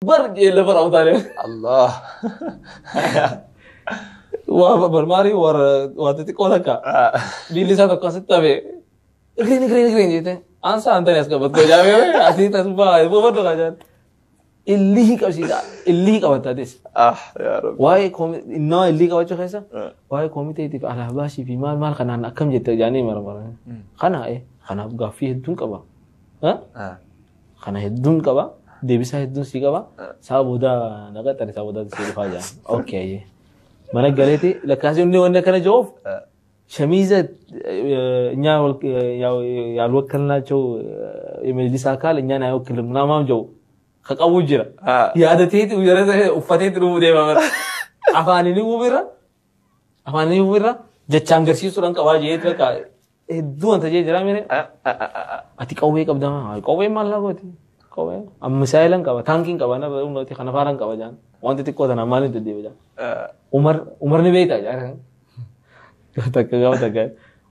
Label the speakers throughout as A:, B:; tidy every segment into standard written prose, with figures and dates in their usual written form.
A: Akbar jee lafa raawwataalee.
B: Allah.
A: Waa barmaarii warra waa xixiqqoo takka. Miilli isaa tokko asitti hafe. Igreen igreen igreen jette. Ansa antani as qabattu jaamee asii tasbaa boobaddu kaajaan. Illihii qabsiisa. Illihii qabattaatis.
B: Ah yaa Rabbi.
A: Waa'ee innaa illihii qabachuu keessa waa'ee koomiteetiif alaabaashii fi maal maal kanaan akkam jette jaanii marmara. Kana kanaaf gaaffii hedduun qaba. Kana hedduun qaba. Deebisaa hedduun sii qaba. Saa booda naqa xari saa booda sii dhufaa jaan. Okay. Mana galeeti lakkaasii inni wanni akkana jiruuf ሸሚዘ እኛ ያልወከልናቸው የመጅሊስ አካል እኛን አይወክልም ምናምን ጀው ከቀቡ ጅራ ያደቴት uffateet dhufuu deema bara afaanini bira afaanini bira jechaan garsiisuudhaan qabaa jeet bakka hedduu wanta jee jira mire ati qawwee qabda qawwee maal laa gooti qawwee amma misaayilan qaba taankiin qaba narra humnooti kana faaran qaba jaan wanti xiqqoo tanaan maaliin deddeebi jaan Umar Umar ni beektaa jaan takka gaafa takka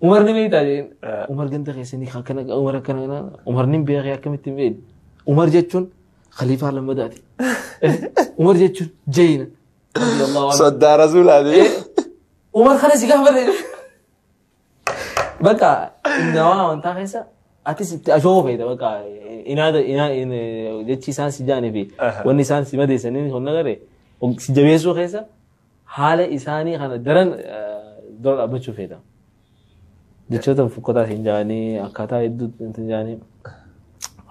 A: Umar ni beektaa jeen Umar ganda keessanii akkana Umar akkana Umar ni beekee akkamitti hin beekne Umar jechuun khaliifaa lammadaati Umar jechuun jeyna
B: Soddaa rasuulaati.
A: Umar kana si gaafate bakka nawaa amantaa keessa atis itti ashoo feeta bakka inaada jechi isaan si jaanii fi wanni isaan si madeessanii honna garee si jabeessuu keessa haala isaanii kana daran dura dhaabbachuu feeta. Jechoota fukkotaa hin jaanii akkaataa hedduu hin jaanii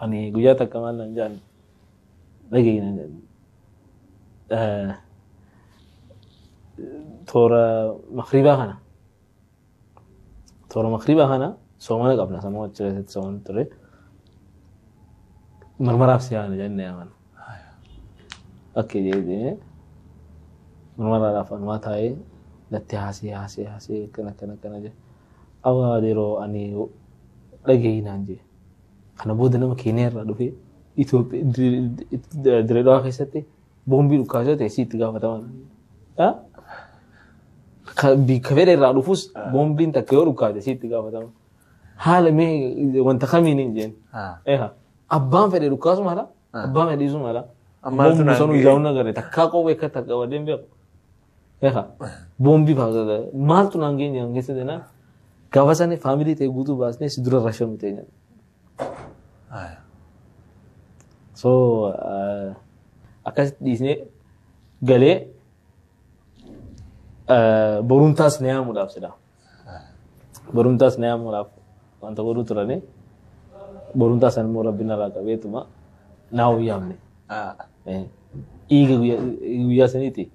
A: ani guyyaa takka maal nan jaan dhageenya toora makribaa kana toora makribaa kana soomana qabna sanuma achi keessatti soomana ture marmaraaf si yaana jennee yaamana. Akka jedhee marmaraadhaaf anumaa taa'ee natti haasee haasee haasee akkana akkana akkana jedhe. Awwa yeroo ani dhageenyaan jee kana booda nama Keeniyaa irraa dhufee Itoophiyaa Dirreedawaa keessatti boombii dhukaasoo ta'e si itti gaafataman. Ka fedhe irraa dhufus boombiin takka yoo dhukaate si itti gaafatama. Haala mee wanta kamiin hin jeen. Abbaan fedhe dhukaasu mala abbaan fedhe dhiisu mala. Boombii sanuu ijaa'uun agarre takkaa qawwee akka takka qabadee beeku. Boombii maaltu naan geenye naan keessa jenaan gaafa sana faamilii ta'e guutuu baasnee si dura rashamu ta'e jedhan. So akkasitti dhiisnee galee borumtaas na yaamuudhaaf sila. Borumtaas na yaamuudhaaf wanta godhuu turani. Borumtaas immoo rabbi narraa qabeetuma naa yaamne. Dhiiga guyyaa saniiti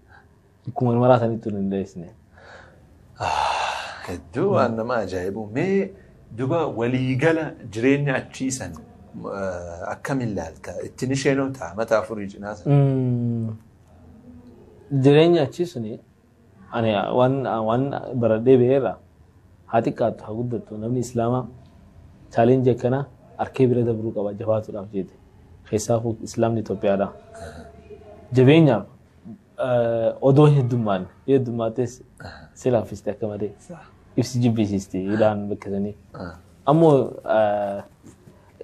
A: akkuma maraa sanitti hin dheessine.
B: Hedduu waan nama ajaa'ibu. Mee duba waliigala jireenya achii san akkamiin ilaalta? Ittiin isheenoo ta'a mata afurii cinaa sana.
A: Jireenya achii suni ani waan baradhee ba'eerra haa xiqqaattu haa guddattu namni islaamaa challenge akkanaa harkee bira dabruu qaba jabaatuudhaaf jeete. Keessaafuu islaamni Itoophiyaadha. Jabeenyaaf odoo hin heddummaanne yoo heddummaattis si laaffiste akka malee ibsi jibbisiisti hidhaan bakka sanii. Ammoo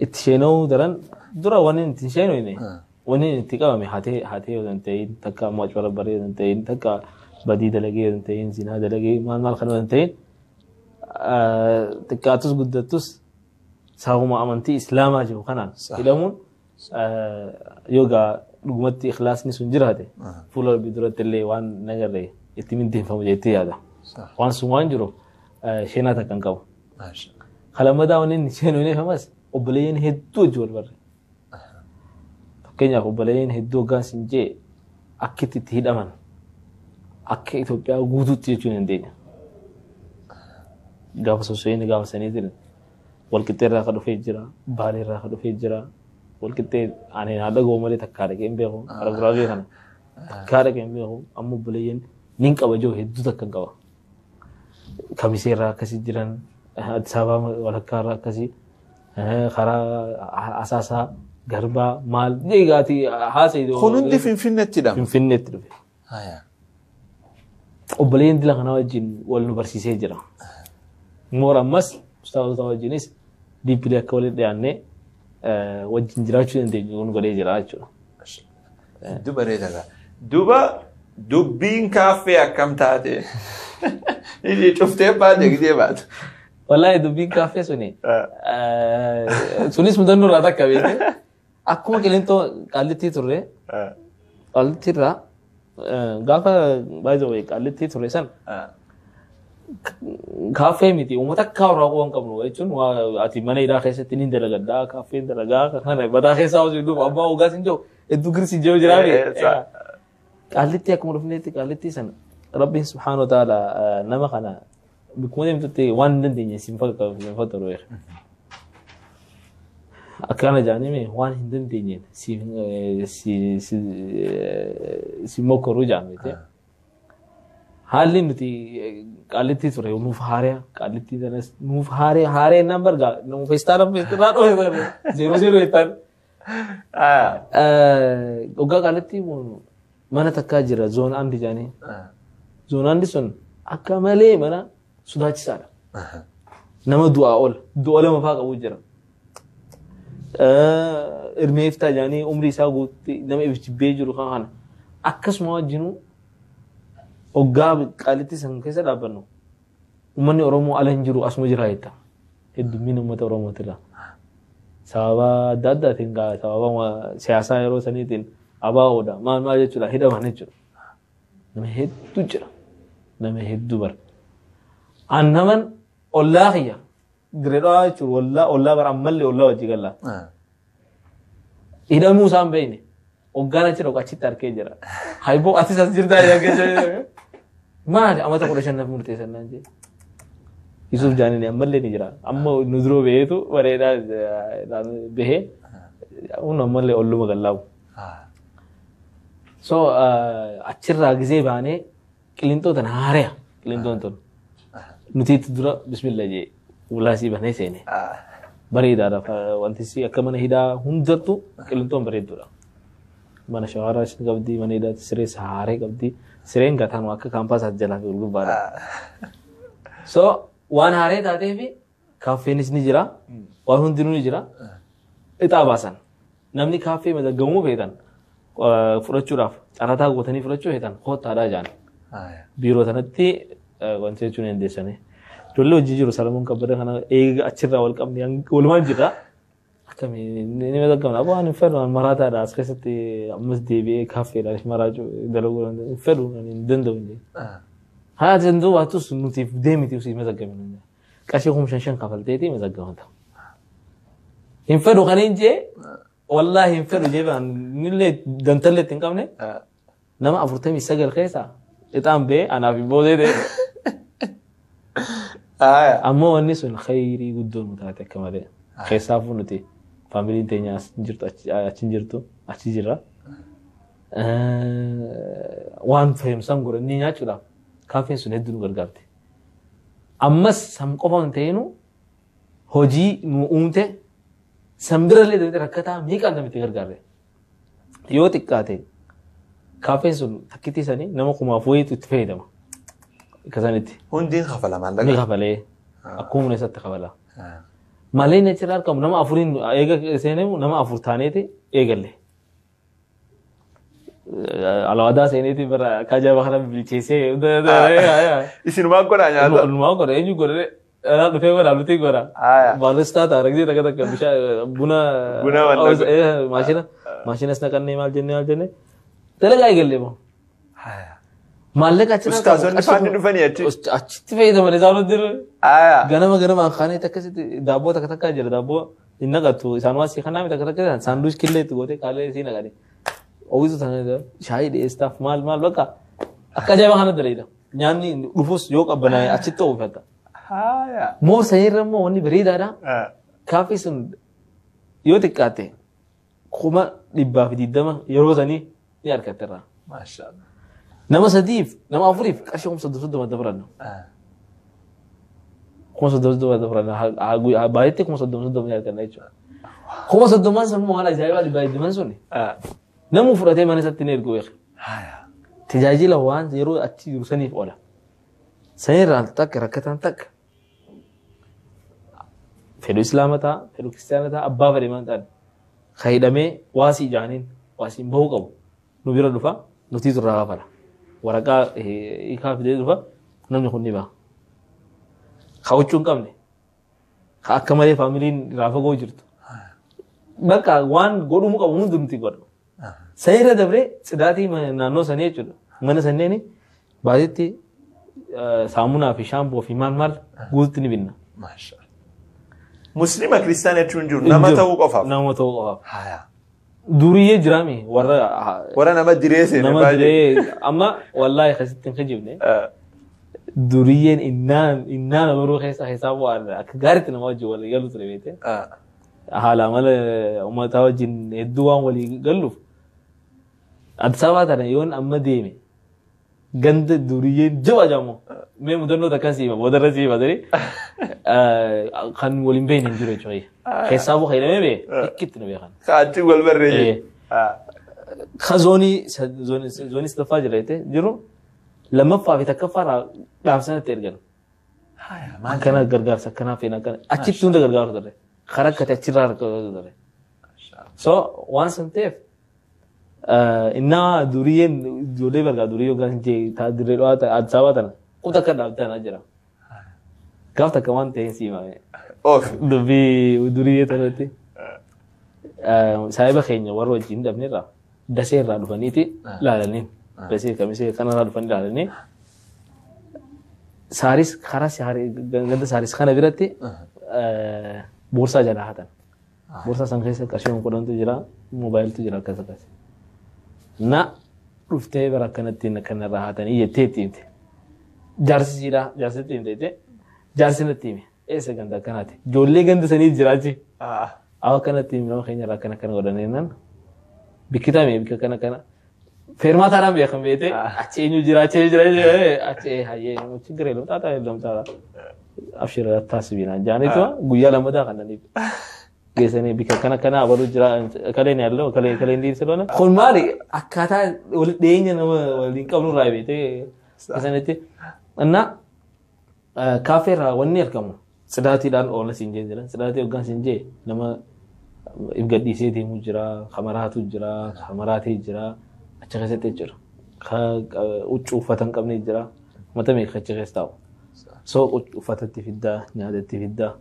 A: itti sheenoo daran dura wanni itti sheenoo wanni itti qabame hatee hatee yoo ta'in takka ammoo acbarabaree yoo ta'in takka badii dalagee yoo ta'in zinaa dalagee maal maal kana yoo ta'in xiqqaatus guddattus sababuma amantii islaamaa jiru kanaan hidhamuun yoo gaa dhugumatti ikhlaasni sun jiraate fuula rabbii duratti illee waan nagarree itti minteeffamu jettee yaada. Waan sun waan jiru sheenaa takka hin qabu. Kalammadaa wanni inni sheenuu hin eefamas obboleeyyan hedduu wajji wal barre. Fakkeenyaaf obboleeyyan hedduu hoggaan sin jee akkitti itti hidhaman akka Itoophiyaa guutuutti jechuu hin dandeenya. Gaafa sosso'een gaafa saniitiin walqixxee irraa ka dhufee jira, Baalee irraa ka dhufee jira. Walqixxee ani naa dhaga'u malee takkaa dhaqee hin beeku. Kara guraagee kana takkaa dhaqee hin beeku. Amma obboleeyyan nin qaba jiru hedduu takka hin qaba. Kamisee irraa akkasii jiran, Addis Ababaa walakkaa irraa akkasii, karaa Asaasaa, Garbaa maal eegaatii haasa'e.
B: Kun hundi Finfinneetti hidhama.
A: Finfinneetti dhufe. Obboleeyyan dila kanaa wajjin wal nu barsiisee jira. Moora ammas ustaazota wajjinis diippilii akka walitti dhiyaannee wajjin jiraachuu dandeenyu kun godhee jira jechuudha.
B: Hedduu bareedaadha. Duba dubbiin kaaffee akkam taate? Inni cuftee baate gidee baatu.
A: Wallaahi dubbiin kaaffee suni. Sunis mudannoo irraa takka beekte. Akkuma Qilintoo Qaallittii turre, Qaallittii irraa gaafa baay'ee Qaallittii turre san kaaffee miti uummata akka irraa quban qabnu jechuun ati mana hidhaa keessatti ni dalagaddaa kaaffeen dalagaa kana mataa keessaa osoo hin dhufu abbaa hogaas hin jiru hedduu girsi jiru jiraame. Qaallittii akkuma dhufneetti Qaallittii sana Rabbiin subhaanahu wa ta'ala nama kana bikkuma deemtutti waan hin dandeenye siin fakkaatu. Akkana jaanime waan hin dandeenye si mokkoruu jaamete. Haalli nuti Qaallittii ture nuuf haaree Qaallittii sanas nuuf haaree haaree naan bargaa nuuf feestaala feestalaa dhohe zeeroo zeeroo jettaan. Waggaa Qaallittii mana takkaa jira zoon andi jaanii. Zoon andi sun akka malee mana sodaachisaadha. Nama du'aa ol du'a lama faa qabu jira. Irmee iftaa jaanii umrii isaa guutti nama ibsibbee jiru kan kana. Akkasuma wajjinuu hoggaa Qaallittii san keessa dhaabbannu uummanni Oromoo ala hin jiru asuma jira jetta. Heddummina uummata Oromootirra. Sababa adda addaatiin sababa siyaasaa yeroo saniitiin ABOdha maal maal jechuudha hidhaman jechuudha. Nama hedduu jira. Nama hedduu bara. An naman ollaa kiyya direedhaa jechuudha ollaa ollaa bara ammallee ollaa wajji galla. Hidhamuu isaan beekne hoggaan achi dhaqu achitti arkee jira. Hayboo atis as jirtaa jira. Maali amata 15 naaf murteessan naan jee. Yusuf Jaaniin ammallee ni jira. Amma nu duroo beetu bareedaa bahee kun ammallee olluma gallaabu. So achirraa gizee baanee Qilintoo tana haareya Qilintoon tun. Nuti itti dura bismillah jee ulaasii banee seene. Bareedaadha wanti si akka mana hidhaa hundattu Qilintoon bareedduudha. Mana shawaaraa ni qabdi, mana hidhaatti siree haaree qabdi. Sireen gataan akka kaampaasaatti jalaa fi gurgubbaadha. So waan haaree taatee fi kaaffeenis ni jira, waan hundinuu ni jira. Ixaa baasan. Namni kaaffee madaggamuu feetan fudhachuudhaaf carataa gootanii fudhachuu feetan koottaadhaa jaan. Biiroo sanatti wanti jechuun hin dandeessanii. Ijoollee hojii jiru Salamuun Kabbada kana eega achirraa wal qabne walumaan jirra. Akkamii ni madaggamna aboo ani hin fedhu ani maraataadha as keessatti ammas deebi'ee kaaffeedhaan maraachuu dalaguu hin fedhu ani hin danda'u hin jedhe. Haa danda'u baatus nutiif deemiti usii mazaggamina. Qarshii 5,000 kafalteetii mazaggamata. Hin fedhu kan hin jee wallaahi hin fedhu jee baan nillee dantallee itti hin qabne nama 49 keessaa ixaan ba'ee anaaf hin boodee ta'e. Ammoo wanni sun khayrii guddoo nu taate akka malee. Keessaafuu nuti faamiliin teenya as jirtu achi hin jirtu achi jirra. Waan fayyumsaan godhanii nyaachuudhaaf kaaffeen sun hedduu nu gargaarte. Ammas san qofa hin ta'inu hojii nu uumte san birallee deemtee rakkataa meeqaan namatti gargaarre. Yoo xiqqaate kaaffeen sun takkittii sanii nama kumaaf wayiitu itti fayyadama. Akka sanitti.
B: Hundiin kafala
A: Ni
B: maallaqa.
A: kafalee akkuma humna isaatti kafala. Malee inni achirraa argamu nama afuriin eega seenemu nama afur taaneeti eegalle. Alawaadaa seeneeti bara akka ajaa'iba kana bilcheessee.
B: Isinumaan godhaa nyaata.
A: Olumaa godha eenyu godhe anaa dhufee godha nuti godha. Baaristaa ta'a ragzee takka takka bishaan buna.
B: Buna waan
A: Maashina maashinas naqannee maal jennee maal jennee dalagaa eegalle moo. Maallaqa achirraa
B: Ustaazonni faanni dhufanii achi.
A: Achitti fayyadaman isaan hundinuu. Ganama ganamaan kaanitti akkasitti daabboo takka takka jira daabboo hin naqattu isaan waan si kanaa takka takka saanduuch killee itti gootee kaalee sii naqate. Owisu sana shaayii dhiyeessaaf maal maal bakka akka ajaa'iba kana dalaydha. Nyaanni dhufus yoo qabbanaa'e achitti oofata. Moo sanirra immoo wanni bareedaadha. Kaaffee sun yoo xiqqaate 120,000 yeroo sanii ni argatte irraa.
B: Maashaallah.
A: Nama sadiif nama afuriif qarshii 30,000 dabalanna. 30,000 dabalanna baay'eetti 30,000 ni arganna jechuudha. 30,000 sun immoo waan ajaa'ibaa 120 suni. Namuu fudhatee mana isaatti ni ergu beeka. Tajaajila waan yeroo achi jiru saniif oola. Sanirraan takka rakkataan takka. Fedhu Islaama ta'a, fedhu Kiristaana ta'a, abbaa fedhe maan ta'an. Ka hidhamee waasii jaaniin waasiin bahuu qabu. Nu bira dhufa nutiitu irraa kafala. Waraqaa hiikaa fidee dhufa namni kun ni baha. Ka huccuu hin qabne ka akka malee faamiliin irraa fagoo jirtu. Bakka waan godhumuu qabu hundi nuti godha. San irra dabree tsidaatii naannoo sanii jechuudha. Mana sanneeni baatitti saamunaa fi shaampoo fi maal maal guututti ni binna.
B: Muslima kiristaana jechuun jiru nama ta'uu qofaaf.
A: Nama ta'uu qofaaf. Duriyyee jiraami warra.
B: Warra nama diree seene
A: Nama diree amma wallaahi akkasitti hin kijibne. Duriyyeen innaan innaan abaruu keessa keessaa bu'aan akka gaariitti nama wajjin walii galu ture beekte. Haala amala uummataa wajjin hedduu waan walii galuuf. Addis Ababaa tana yoon amma deeme ganda duriyyeen jaba jedhamu mee mudannoo takkan siima boodarra siima ture kan waliin beekne hin jiru jechuudha. Keessaa bu'aa hidhamee bee ikkitti nu beekan.
B: Achi wal barree.
A: Ka zoonii zoonii sadaffaa jira jettee jiru lammaffaa fi takkaffaa irraa dhaabsanatti ergan. Akkana gargaarsa akkanaa feena akkana achitti hunda gargaaru ture. Karaa akkati achirraa argatu ture. So waan san ta'eef innaa duriyyeen ijoollee bargaa duriyyee yookaan jee dirree dhawaa Addis Ababaa tana quta akka dhaabtan jira. Gaaf takka waan ta'een sii himame. Dubbii duriyyee tanatti. Saahiba keenya warra wajjin dhabne irraa dasee irraa dhufaniiti ilaalanii. Dasee kamisee kanarraa dhufanii ilaalanii. Saaris karaa ganda saaris kana biratti boorsaa jalaa hatan. Boorsaa san keessa qarshiin kudhantu jira, moobaayiltu jira akkas akkas. Na dhuftee bara akkanatti akkanarraa hatanii jettee itti himte. Jaarsi siidhaa jaarsi itti himte jettee jaarsi natti hime. Eessa ganda akkanaati? Ijoollee ganda sanii jiraachi. Awa akkanatti nama keenya irraa akkana akkana godhanii naan bikkitame bikka akkana akkana. Feermaataadhaan beekan beekte achi eenyu jira achi eenyu jira achi hayyee ችግር የለም ጣጣ የለም ጣጣ abshir taasibinaan jaanitu guyyaa lammataa kan nani geessanii bikka akkana akkana abaluu jira kaleen yaallee kaleen kaleen diin ስለሆነ kun maali akkaataa walitti dhiyeenya nama waliin qabnu irraa beekte isanitti እና kaaffee irraa wanni argamu tsidaatiidhaan oola siin jee jiran tsidaatii hoggaan siin jee nama if gadhiisee deemuu jira kamaraatu jira kamaraatee jira achi keessatti jira huccuu uffata hin qabne jira mata meeqa achi keessa taa'u so uffatatti fiddaa nyaatatti fiddaa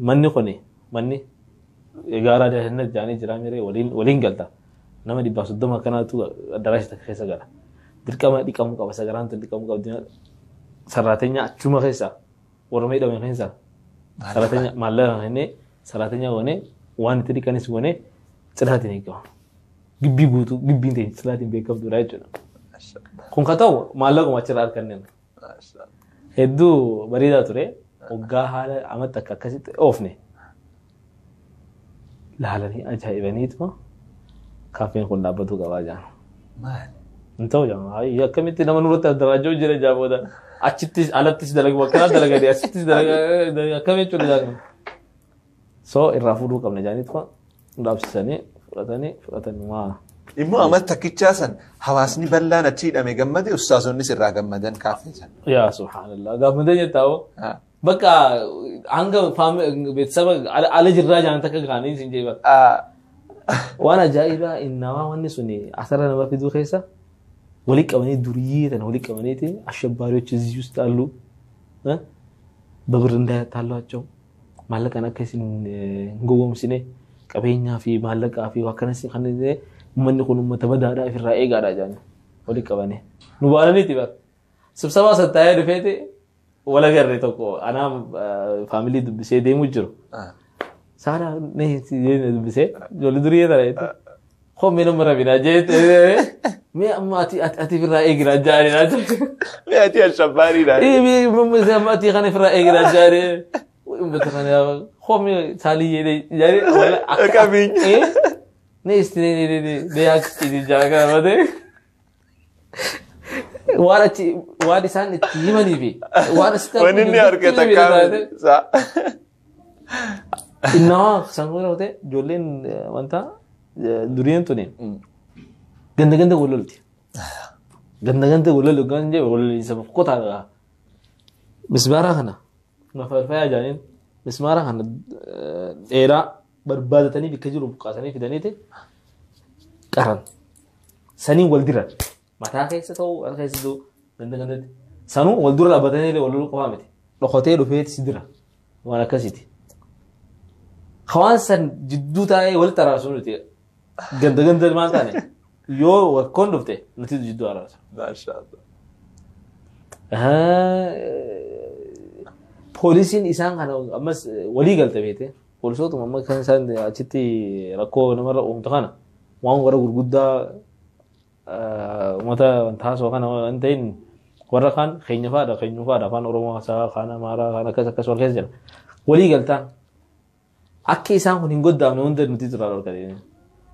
A: manni kuni manni gaaraa daahannat jaanii jira miree waliin waliin galta nama 130 kanaatu addaraasha takka keessa gala dirqama dhiqamuu qaba sagaraan tun dhiqamuu qabdi saraateenya achuma keessa warra miidhame keessa saraateenya maallaqa kennee saraateenya goonee waan itti dhiqanis goonee tsidaatiin eegama. Gibbii guutuu gibbiin ta'e tsidaatiin beekamtuudha jechuudha. Kun ka ta'u maallaquma achirraa arganneen. Hedduu bareedaa ture waggaa haala amatti akka akkasitti oofne. Laalanii ajaa'ibaniituma kaaffeen kun dhaabbatuu qabaa jaan.
B: Maali?
A: Hin ta'u jaan akkamitti nama nurratti addaraajoo jira jaa booda achittis alattis dalagu akkanaa dalaganii achittis dalagaa akkam jechuudha jaan. So irraa fuudhuu qabna jaaniituma dhaabsisanii fudhatanii fudhatanii maa.
B: Immoo amma takkichaa san hawaasni bal'aan achi hidhame gammade ustaazonnis irraa gammadan kaaffee san.
A: Yaa subhaanallah gammadee jettaa hoo. Bakka hanga beeksisa ala jirraa jaan takka gaanii isin jee bakka. Waan ajaa'ibaa innamaa wanni suni asarra nama fiduu keessa walii qabanii duriyyee tana walii qabaniiti አሸባሪዎች እዚህ ውስጥ አሉ በብር እንዳያታሏቸው maallaqaan akka isin hin gowwoomsine qabeenyaa fi maallaqaa fi akkanas kan uummanni kun uummata badaadhaa ofirraa eegaadha jedhanii walii qabanii. Nu baananiiti bara. Sibsabaa san taa'ee dhufeeti wal agarre tokko anaa faamilii dubbisee deemuu jiru. Saala mee dubbisee ijoollee duriyyee tana jettee. Koo mee nama rabinaa jettee mee amma ati ati ofirraa eeginaa jaanii.
B: Mee ati ashabbaariidha.
A: Mee amma ati kana ofirraa eeginaa jaanii. Uummata kana koo mee saaliyyee jaanii.
B: Kamiin.
A: Ne isti ne ne ne ne akkasitti jaa kana malee. Waan achi waan isaan itti himanii fi waan asitti
B: Wanni inni argate akkaami.
A: Innaa sangoota ta'e ijoolleen wanta duriyeen tuni ganda ganda wal lolti. Ganda ganda wal lolti kan jee wal lolti sabab qotaa mismaara kana mafalfayaa jaaniin mismaara kana dheeraa barbaadatanii bakka jiru buqqaasanii fidaniiti qaran. Saniin wal diran. Mataa keessa ta'uu harka keessa ta'uu ganda gandatti. Sanuu wal dura dhaabbatanii illee wal loluu qofaa miti. Dhokatee dhufeeti si dira. Waan akkasiiti. Hawaan san jidduu taa'ee walitti araarsuu nuti. Ganda ganda maal taane yoo rakkoon dhufte nuti jidduu araarsa.
B: Maashaallah.
A: Poolisiin isaan kana ammas walii galte beete. Poolisootuma amma kan isaan achitti rakkoo namarra uumtu kana waan warra gurguddaa uummata taasoo kana waan ta'in warra kaan keenya fa'aadha keenyu fa'aadha afaan Oromoo haasaa kaan Amaaraa kaan akkas akkas wal keessa jira. Walii galtaan akka isaan kun hin goddaamne hunda nuti turaa dhorkate.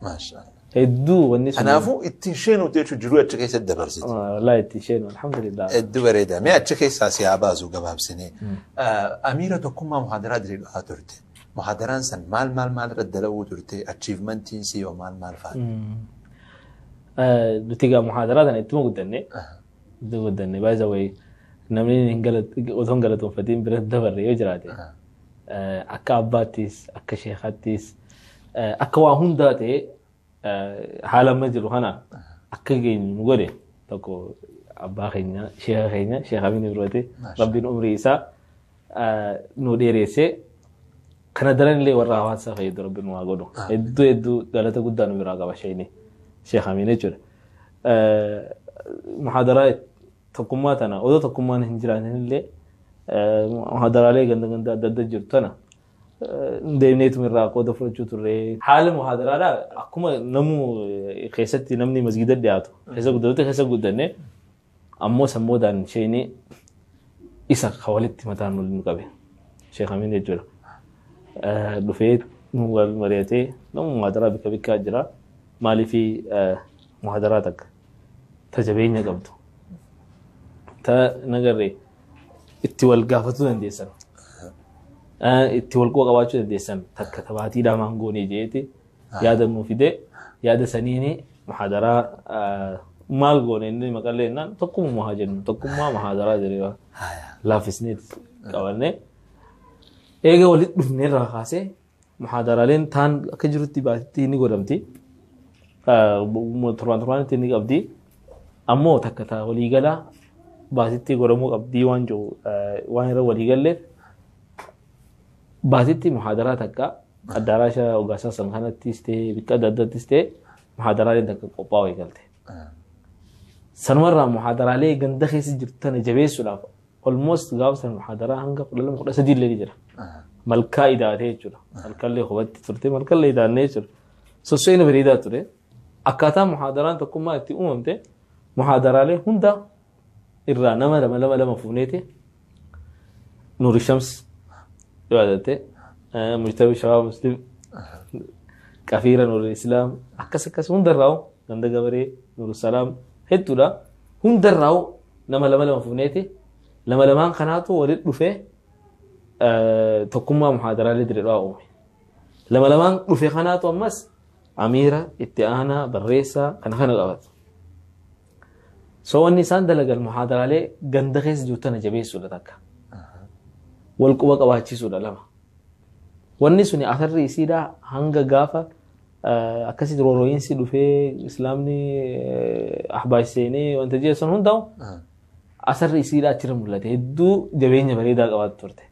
B: Maashaallah.
A: Hedduu wanni sun.
B: Kanaafuu ittiin isheen jechuun jiruu achi keessatti dabarsite.
A: Wallaahi itti isheen alhamdulillah.
B: Hedduu bareeda. Mee achi keessaa si haa baasu gabaabsinee. Amiira tokkummaa muhaadaraa diree dhufaa turte. Muhaadaraan san maal maal maal irratti dalaguu turte? Achievementiin si yoo maal maal fa'a?
A: Nuti egaa muhaadaraa sana ittuma guddanne. Ittuma guddanne by the way namni hin otoo hin galatoonfatiin bira dabarre yoo jiraate akka abbaattis akka sheekattis akka waa hundaa ta'e haala amma jiru kana akka geenyu nu godhe tokko abbaa keenya sheeka keenya sheeka Amin Ibrooti rabbiin umrii isaa nu dheeressee kana daran illee warra hawaasa fayyadu rabbiin nu haa godhu. Hedduu hedduu galata guddaa nu biraa qaba sheekni sheek Amin jechuudha. Muhaadaraa tokkummaa tana odoo tokkummaan hin jiraatin illee muhaadaraalee ganda ganda adda adda jirtu tana deemneetuma irraa qooda fudhachuu turre. Haala muhaadaraadhaa akkuma namu keessatti namni masgida dhiyaatu keessa guddatutti keessa guddanne ammoo sammoodaan isheen isa ka walitti mataan nu qabe Sheekh Amin jechuudha. Dhufee nu wal mari'atee nama muhaadaraa bikka bikkaa jira. Maaliif muhaadaraa takka ta jabeenya qabdu ta nagarree itti wal gaafatuu dandeessan. Itti wal quba qabaachuu dandeessan takka tabaatiidhaa maangoonii jeeti yaada nuu fide yaada saniini muhaadaraa maal goone inni maqallee jennaan tokkummaa haa jennu tokkummaa muhaadaraa jedhee laaffisneet qabanne. Eega walitti dhufnee irraa kaasee muhaadaraaleen taan akka jirutti baatitti ni godhamti. Torbaan torbaanitti ni qabdi. Ammoo takka taa waliigalaa baatitti godhamuu qabdii waan jiru waan irra waliigalleef baatitti muhaadaraa takka addaaraasha hogaasaa san kanattis ta'e bikka adda addaattis ta'e muhaadaraaleen takka qophaa'uu eegalte. Sanumarraa muhaadaraalee ganda keessa jirtu tana jabeessuudhaaf almost gaafa sana muhaadaraa hanga 12 13 illee ni jira. Malkaa idaatee jechuudha. Malkallee qubatti turte malkallee idaannee jechuudha. Sosso'ina bareedaa ture. Akkaataa muhaadaraan tokkummaa itti uumamte muhaadaraalee hunda irraa nama lama lama lama fuuneeti Nuuri Shams yoo yaadatte Mujtabi Shabaab Muslim Qafiira Nuuri Islaam akkas akkas hundarraa ganda gabaree Nuuru Salaam hedduudha. Hundarraa nama lama lama fuuneeti lama lamaan kanaatu walitti dhufee tokkummaa muhaadaraalee diree uume. Lama lamaan dhufe kanaatu ammas amiira itti aanaa barreessaa kana kana qabatu. So wanni isaan dalagan muhaadaraalee ganda keessa jirtu tana jabeessuudha takka. Wal quba qabaachisuudha lama. Wanni suni asarri isiidhaa hanga gaafa akkasitti roorooyinsi dhufee islaamni ahbaash seenee wanta jedhu sun hundaa'u asarri isiidhaa achirra mul'ate hedduu jabeenya bareedaa qabaatu turte.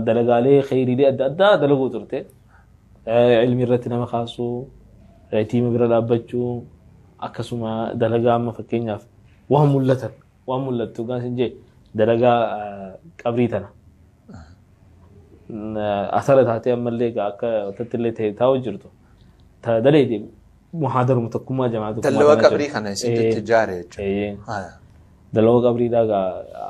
A: Dalagaalee kheyriilee adda addaa dalaguu turte. Ilmi irratti nama kaasuu, yatiima bira dhaabbachuu, akkasuma dalagaa amma fakkeenyaaf waan mul'atan waan mul'attu gaan jee dalagaa qabrii tana. Asara taatee ammallee akka wantatti illee ta'e taa'u jirtu. Ta daleeti muhaadaruma tokkummaa jamaa tokkummaa.
B: Dallawaa qabrii kana isin ijaare jechuudha.
A: Dallawaa qabriidhaa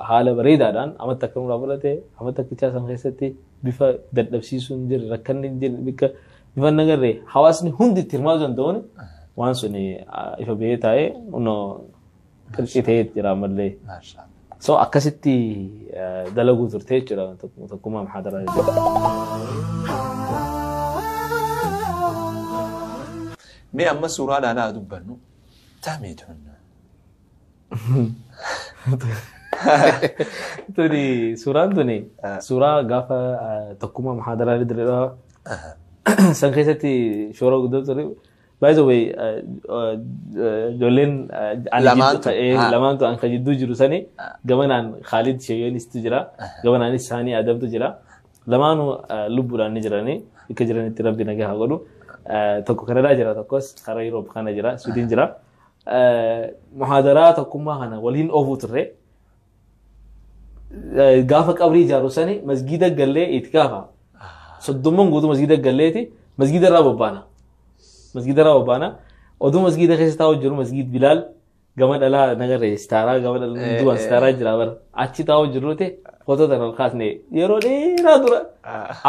A: haala bareedaadhaan amatti akka nurraa fudhate amatti akkichaa san keessatti bifa dadhabsiisuu hin jirre rakkanni hin jirre bikka bifa hin agarre hawaasni hundi itti hirmaatu danda'uun waan sun ifa bahee taa'ee qircii ta'ee jira ammallee. So akkasitti dalaguu turte jechuudha tokkummaa muhaadaraa jechuudha.
B: Mee amma suuraa ilaalaa dubbannu tamii tun.
A: Tuni suuraan tuni suuraa gaafa tokkummaa muhaadaraa dirreedhaa san keessatti shoora guddaa ture. By the way, ijoolleen ani
B: Lamaantu,
A: lamaantu an ka jidduu jiru sani gamanaan Khalid Sheeyyoonistu jira, gamanaanis Saanii Adamtu jira. Lamaanuu lubbuudhaan ni jiranii bakka jiranitti Rabbi nagaa haa godhu. Tokko Kanadaa jira, tokkos karaa Yuroop kana jira, Suudiin jira. Muhaadaraa tokkummaa kana waliin oofuu turre. Gaafa qabrii ijaaru sani masgiida gallee itikaafa. 30 guutuu masgiida galleeti masgiida irraa bobbaana. Masgiida irraa bobbaana. Oduu masgiida keessa taa'u jiru masgiid Bilaal gama dhalaa nagarree sitaaraa gama dhalaa duwwan sitaaraa jira bara. Achi taa'u jiruuti footoo tana ol kaasne yeroo dheeraa dura.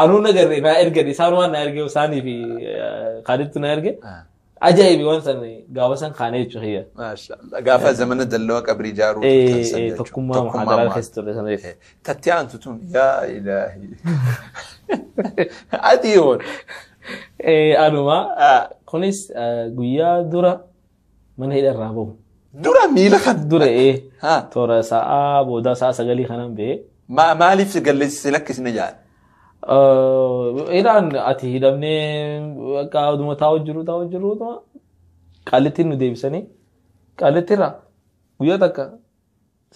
A: Anuu nagarree naa ergan isaan waan naa erge isaanii fi Khaalidtu naa erge. Ajaa'ibi waan san gaafa san kaanee jechuudha.
B: Maashaallah. Gaafa zamana dalloo qabrii ijaaruu turtan san jechuudha.
A: Tokkummaa muhaadaraa keessa turre sana jechuudha.
B: Tatti aantu tun yaa ilaahi. Ati yoon.
A: Anuma kunis guyyaa dura mana hidha irraa bahu.
B: Dura miila kan.
A: Dura toora sa'aa boodaa sa'a 9 kanan ba'e.
B: Maaliif galleessise lakkisne jaal?
A: Hidhaan ati hidhamnee akka oduma taa'u jiru qaallittiin nu deebisanii qaallittiirraa guyyaa takka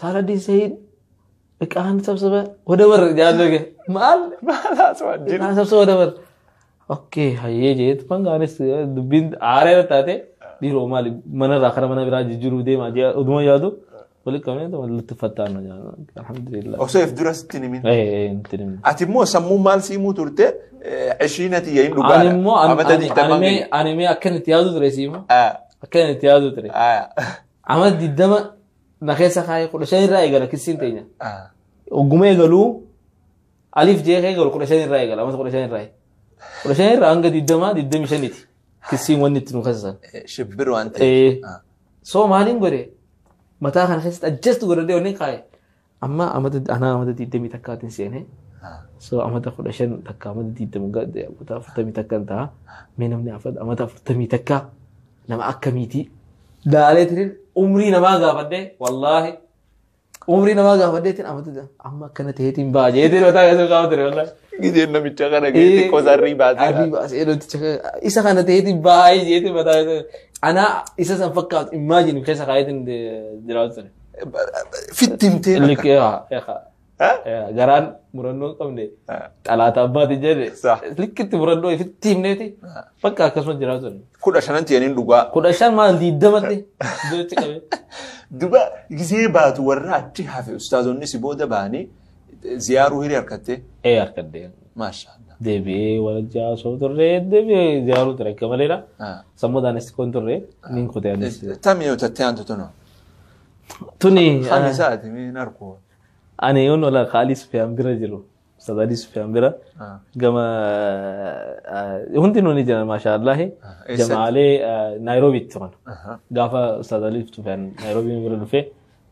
A: Saaladii Sa'iid iqaan sabsaba wadabar jaallu maal
B: Maal haasawaa jiru?
A: iqaan sabsaba wadabar. Okay, hayyee jeetu mangaanis dubbiin aaree taate dhiiroo maali manarraa kara mana biraa jijjiiruu deemaa jee oduma yaadu walitti qabnee walitti fattaanna jaallu alhamdulillah.
B: Osoo if dura sitti himin.
A: Nutti himin.
B: Ati immoo sammuu maal siimuu turte ishiinati yaa'in dhugaadha.
A: Ani immoo
B: Amata 20
A: ani mee akkan itti yaadu ture siima. Akkan itti yaadu ture. Amma 20 na keessa kaayee 15 irraa eegala kissiin teenya. Ogguma eegaluu aliif jee eegalu 15 irraa eegala amata 15 irraa. 15 irraa hanga 20 25ti. Kissiin wanni itti nu kasasan.
B: Shibbir waan ta'eef.
A: So maaliin godhe mataa kana keessatti adjust godhadhee wanni kaaye. Amma amata anaa amata 20 takkaatiin seenee. So amata 15 takka amata 20 gadde amata 40 takka ta'a. Mee namni amata 40 takka nama akkamiiti? Daalee tirin umrii namaa gaafadhee wallaahi umrii namaa gaafadheetiin amata amma akkana ta'eetiin ba'a jeetiin mataa keessa kaa'u ture wallaahi.
B: Gizeen namicha kana geetti qosarrii baasee.
A: Arrii baasee namticha isa kana ta'eetiin baa'ee jeetiin mataa keessa anaa isa san fakkaatu imagine keessa kaayetiin jiraatu ture.
B: Fittimtee bakka.
A: Garaan murannoo hin qabne xalaata abbaati jedhe likkitti murannoo ifitti himneeti bakka akkasuma jiraatu ture.
B: 15 yaniin dhugaa.
A: 15 maal 20tti duratti qabe.
B: Duba gizee baatu warra achi hafe ustaazonni si booda ba'anii ziyaaruu hirii harkattee.
A: Harkadde.
B: Maashaallah.
A: Deebi'ee walajjaa osoo turre deebi'ee ziyaaruu ture akka maleedha. Sammuudhaanis kun turre niin kutee anis.
B: Tami yoo tattee aantu tunoo.
A: Tuni.
B: Kan isaati miin harkuu.
A: Ani yoon ola Khaalid Sufyaan bira jiru. Ustaaz Ali Sufyaan bira. Gama hundinuu ni jiran maashaallah. Jamaalee Naayiroobiitti turan. Gaafa Ustaaz Ali Sufyaan Naayiroobii bira dhufee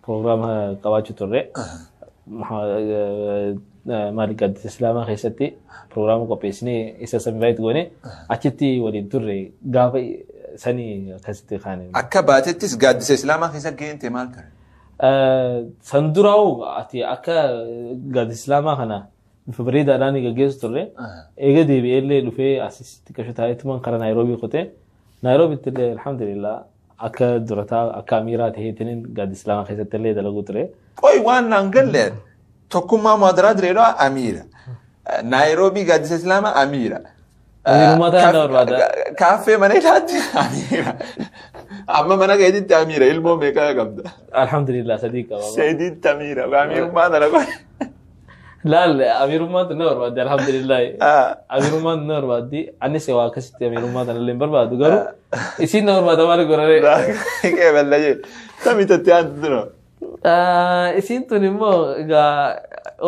A: proogiraama qabaachuu turre. Maali gaaddisa Islaamaa keessatti proogiraama qopheessinee isa invite goone achitti waliin turre gaafa sanii akkasitti kaane.
B: Akka baatettis gaaddisa Islaamaa keessa geente maal ture?
A: San duraa'u ati akka gaaddisa Islaamaa kana bifa bareedaadhaan gaggeessu turre. Eega deebi'ee illee dhufee asitti qashu taa'eetumaan karaa Naayiroobii qotee. Naayiroobitti illee alhamdulillah akka durataa akka amiiraa ta'eetiin gaaddisa Islaamaa keessatti illee dalaguu ture.
B: Qoy waan naan galle tokkummaa muhadaraa direedhaa amiira. Naayiroobii gaaddisa Islaamaa amiira.
A: Amiirummaa ta'an na barbaada.
B: Kaaffee mana ilaatti amiira. Amma mana keetitti amiira ilmoo meeqa qabda?
A: Alhamdulillah 3 qaba.
B: Sadiitti amiira. Amiirummaa tana qoy.
A: Laal amiirummaan tun na barbaaddi alhamdulillah. Amiirummaan tun na barbaaddi. Anis waa akkasitti amiirummaa tana illee hin barbaadu garuu isiin na barbaada maal godhare.
B: Qeeballa jee. Tami tattee aantu tunoo.
A: Isiin tun immoo egaa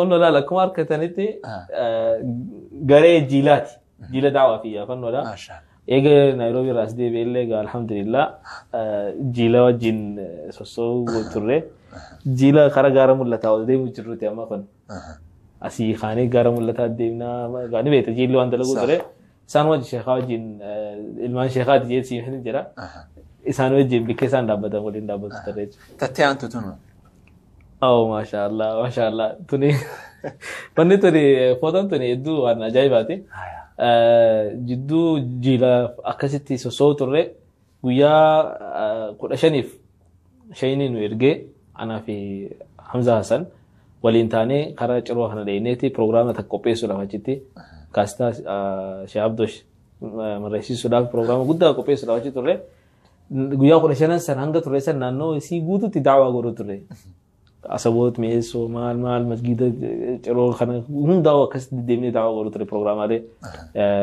A: onnoo laal akkuma harkatanitti garee jiilaati. Jiila daawaa fi yaafannoodha. Eega Naayiroobii irraa as deebi'e illee egaa alhamdulillah jiila wajjin sossoo'uu turre. Jiila karaa gaara mul'ataa ol deemuu jirruti amma kun. Asii kaanee gaara mul'ataa deemnaa ni beekta jiilli waan dalaguu ture. Isaan wajjin sheekaa wajjin ilmaan sheekaati jee siif hin jira. Isaan wajjin bikka isaan dhaabbatan waliin dhaabbatu ture jechuudha.
B: Tattee aantu tunu.
A: Oh maashaallah maashaallah tuni wanni tuni footoon tuni hedduu waan ajaa'ibaati. Jidduu jiila akkasitti sossoo'u turre. Guyyaa 15f shayinii nu ergee anaa fi Hamza Hassan waliin taanee karaa Ciroo kana dheeneeti piroogiraama takka qopheessuudhaaf achitti kaasitaa Sheekh Abdosh marreessisuudhaaf piroogiraama guddaa qopheessuudhaaf achi turre. Guyyaa 15 san hanga turre san naannoo isii guutuutti daawaa godhuu turre. Asaboot, Mi'eessoo, maal maal masgiida Ciroo kana hundaa'u akkasitti deemnee daawaa godhuu ture piroogiraamaalee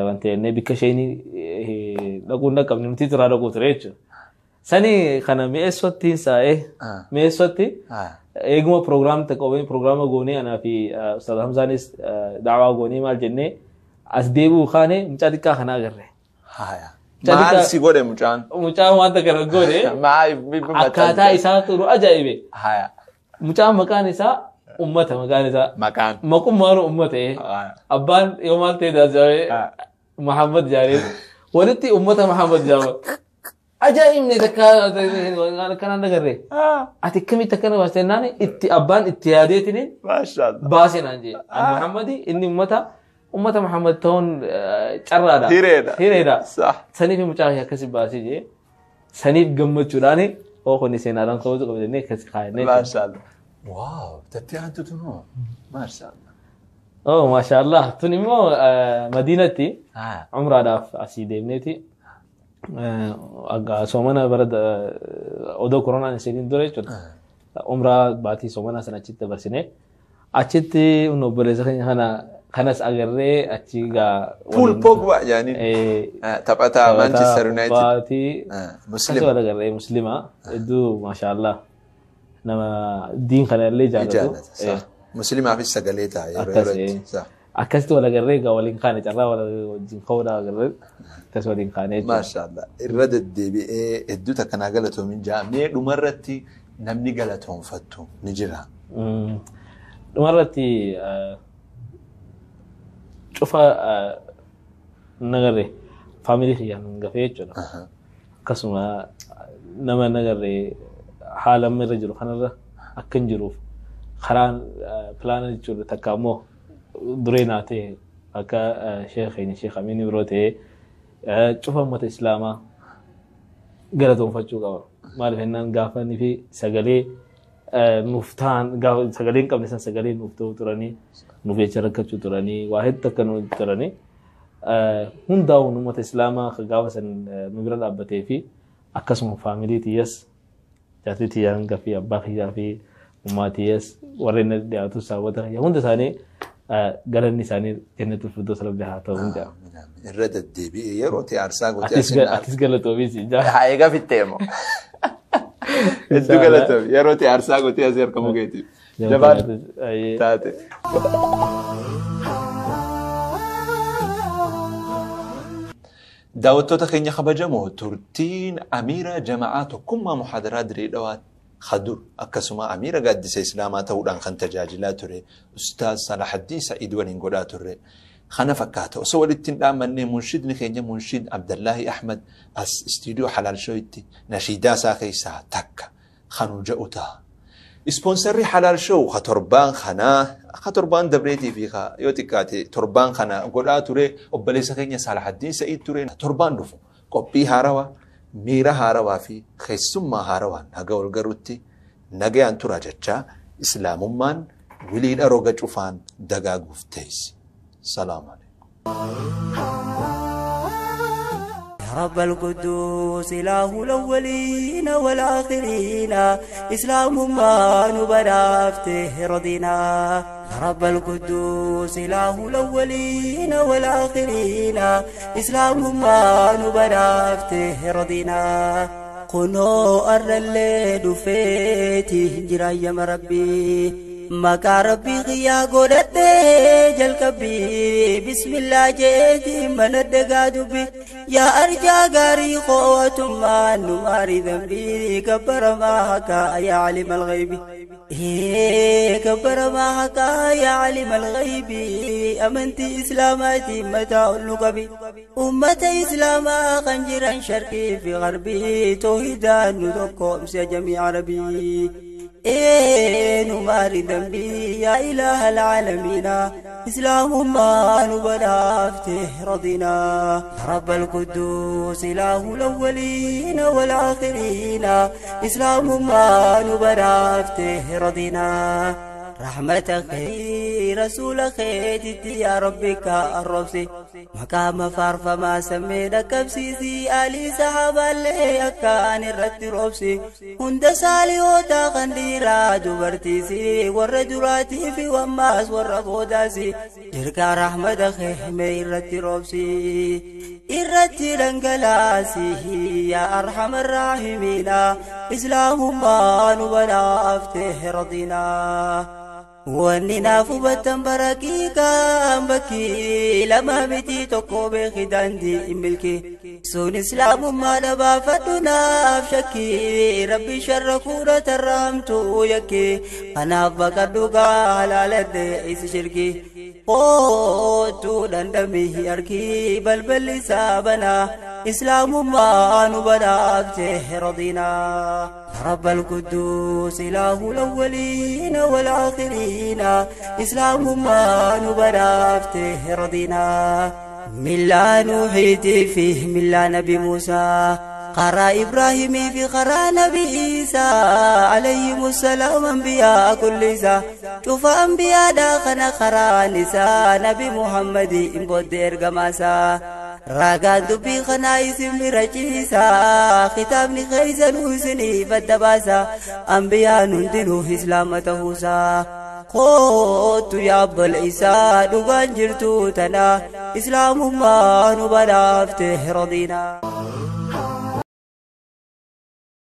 A: wanta jennee bikka isheenii dhaquu hin dhaqqabne nuti turaa dhaquu ture jechuudha. Sani kana Mi'eessootti saa'ee Mi'eessootti eeguma piroogiraamni takka qophee piroogiraama goonee anaa fi Ustaaz Hamzaanis daawaa goonee maal jennee as deebi'uu kaane mucaa xiqqaa kana agarre.
B: Maal si godhe mucaan?
A: Mucaan wanta kana godhe akkaataa isaa turu ajaa'ibe. Mucaan maqaan isaa ummata maqaan isaa.
B: Maqaan.
A: Maqummaanu ummata. Abbaan yoo maal ta'e daasawee Muhammad jaaree walitti ummata Muhammad jaama. Ajaa'ibni takka kanaan agarre. Ati akkamitti akkana baastee naan itti abbaan itti yaadeetiin baasee naan jee. Muhammadi inni ummata Muhammad ta'uun carraadha.
B: Hireedha.
A: Hireedha. Saniif mucaa akkasi baasee jee. Saniif gammachuudhaan oo kuni seenaadhaan kabaju qaba jennee akkasi kaayannee.
B: Maashaallah. Waaw, tattee hantu tunoo. Maashaallah.
A: Oh, maashaallah. Tun immoo Madiinatti umraadhaaf asii deemneeti. Soomana bara odoo koronaan isiniin dura jechuudha. Umraa baatii soomana sana achitti dabarsine. Achitti obboleessa keenya kana kanas agarree achi gaa.
B: Paul Pogba jedhanii taphataa Manchester United.
A: Baatii
B: Muslim.
A: Akkasuma agarree Muslima hedduu maashaallah nama diin kana illee jaallatu.
B: Muslimaafis sagalee ta'a yeroo yerootti.
A: Akkasitti wal agarree egaa waliin kaane carraa wal wajjin ka'uudhaa agarree akkas waliin kaane jechuudha.
B: Maashaallah irra deddeebi'ee hedduu takkanaa galatoomin jaa mee dhumarratti namni galatoonfattu ni jira.
A: Dhumarratti cufa nagarree faamilii kiyyaan hangafee jechuudha. Akkasuma nama nagarree haala amma irra jiru kanarra akka hin jiruuf karaan pilaana jechuudha takka immoo duree naa ta'e akka sheekh keenya Sheekh Amiin biroo ta'e cufa uummata Islaamaa galatoonfachuu qaba. Maaliif jennaan gaafa inni fi sagalee nuuf ta'an gaafa sagalee hin qabne san sagalee nuuf ta'uu turanii nuuf jecha rakkachuu turanii waa hedduu akka nuuf turanii hundaa'uun uummata Islaamaa kan gaafa san nu bira dhaabbatee fi akkasuma faamilii tiyyas jaartii tiyyaa hanga fi abbaa kiyyaa fi ummaa tiyyas warreen dhiyaatu saawwata kiyya hunda isaanii galanni isaanii jannatul firdaus rabbi haa ta'u hin jedha.
B: Irra deddeebi'ee yeroo ta'e aarsaa gootee
A: Atis galatoomi si jaa.
B: Haa egaa fittee immoo. Hedduu galatoomi yeroo ta'e aarsaa gootee asii argamu keetiif. Jabaan taate. Daawwattoota keenya kabajamoo turtiin Amiira Jama'aa Tokkummaa Muhaadaraa Diree Dhawaa Khadur akkasuma Amiira Gaaddisa Islaamaa ta'uudhaan kan tajaajilaa ture Ustaaz Salahaddiin Sa'iid waliin godhaa turre. Kana fakkaata osoo walitti hin dhaammannee munshidni keenya munshid Abdallaahi Ahmad as istiidiyoo Halaal Shooyitti nashiidaa isaa keessaa takka kanuu ja'u ta'a. Ispoonsarri Halaal Show ka torbaan kanaa ka torbaan dabreetii fi ka yoo xiqqaate torbaan kana godhaa ture obboleessa keenya Salahaddiin Sa'iid ture torbaan dhufu qophii haarawaa miira haarawaa fi keessummaa haarawaan haga wal garuutti nagayaan tura jechaa Islaamummaan wiliidha roga cufaan dagaaguuf teessi. Salaamu alaikum.
C: رب القدوس إله الأولين والآخرين إسلام ما نبرافته رضينا رب القدوس إله الأولين والآخرين إسلام ما نبرافته رضينا كنو أرلي دفيتي جرايم ربي مكا ربي غيا قولتي جلقبي بسم الله جيتي من الدقادبي يا أرجى قاري قوة ما نماري ذنبي كبر ما حكا يا علم الغيب كبر ما حكا يا علم الغيب أمنت إسلاماتي متى اللقبي أمة إسلاما خنجرا شرقي في غربي توحيدا نذكر جميع عربي. Eenumaari dambii yaa ilaaha alcaalamiina islaamummaa nu badhaafte radinaa. رب القدوس إله الأولين والآخرين إسلام ما نبرافته رضينا رحمة خير رسول خير يا ربك الربسي مقام فارف ما سمينا كبسيسي آلي صحابة اللي أكان الرت ربسي هند سالي وتا خنديرا دبرتيسي والرجراتي في وماس والربوداسي تلك رحمة خير ميرت ربسي الرت لنقلاسي يا أرحم الراحمين إسلام ما نبرافته رضينا Wanni naaf hubattan baraqiiqaan bakkii lama miti tokko beeki daandii hin milki. Sun islaamummaa dhabaafadhu naaf shakkii rabbi sharra kudha tarraamtu yakki. Kanaaf baqadhu gaa halaaladhe isi shirki. Kootu dandami harki balballi isaa banaa islaamummaa nu badhaafte radinaa. رب القدوس إله الأولين والآخرين إسلام ما نبرافته رضينا ملا نوحيتي فيه ملا نبي موسى قرى إبراهيم في قرى نبي عيسى عليهم السلام أنبياء كل سا شوف أنبياء داخنا قرى نساء نبي محمد إن بود إرقماسا راقان دبي خنايس برجيسا ختامني خيزا وسني فدباسا أنبياء نندنو إسلام تهوسا قوت يا أبو العيسى دوغان جرتو تنا إسلام ما نبلافته رضينا.